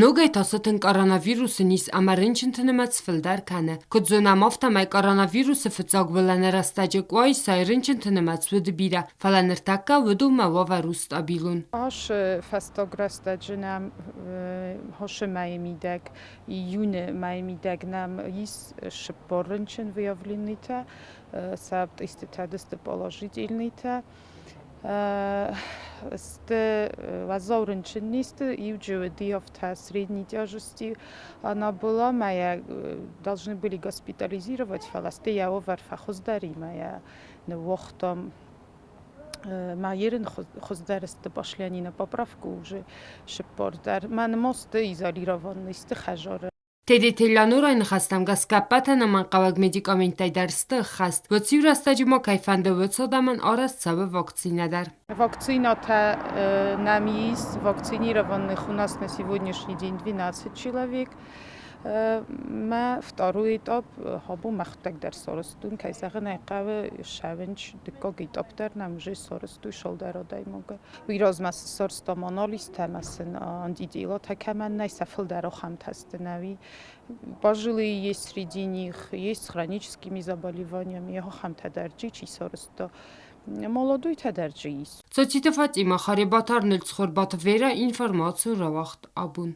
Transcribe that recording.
Ногӕй та сытынг коронавирусы низ ӕмӕ рынчынты нымӕц фылдӕр кӕны. Куыд зонӕм, афтӕмӕй коронавирусы фыццаг уылӕны рӕстӕджы Къуайсайы рынчынты нымӕц уыд бирӕ, фӕлӕ ныртӕккӕ уыдонмӕ уавӕр у стабилон. Ас фӕстаг рӕстӕджы нӕм хосы мӕйы мидӕг, июны мӕйы мидӕг нӕм ис 40 рынчын выявленныйтӕ, сӕ тестытӕ сты положительныйтӕ. Сты уӕззау рынчын низты, иуджы уыди афтӕ средней тяжести она была, мӕ йӕ должны были госпитализировать, фӕлӕ сты йӕ уавӕр фӕхуыздӕр и мӕ йӕ ныууагътам. Мӕ ерын хуыздӕр сты пошли они на поправку уже цыппор дӕр. Мӕ нымӕцты изолированный сты хӕдзары. Тедеты Леонорайы ныхӕстӕм гӕсгӕ ӕппӕт ӕнӕмӕнгхъӕуӕг медикаменттӕй дӕр сты ӕххӕст. Уыцы-иу рӕстӕджы ма кӕй фӕнды, уыцы адӕмӕн арӕзт цӕуы вакцинӕ дӕр. Вакцинатӕ нӕм есть, вакцинированных у нас на сегодняшний день 12 человек. Мӕ второй этап абон мӕхуыдтӕг дӕр сарӕзтон, кӕй зӕгъын ӕй хъӕуы, ссӕуынч дыккаг этап дӕр нӕм уже сарӕзтой цалдӕр адӕймагы. Уый размӕ цы сарӕзтам анализтӕ ӕмӕ сын антителатӕ кӕмӕн нӕй, сӕ фылдӕр ахӕмтӕ сты нӕуи. Пожилые есть среди них, есть с хроническими заболеваниями, ахӕмтӕ дӕр чи сарӕзта. Молодойтӕ дӕр ис. Цоциты Фатимӕ, Харебаты Арнольд, Цхуырбаты Верӕ, информацийы рауагъд абон.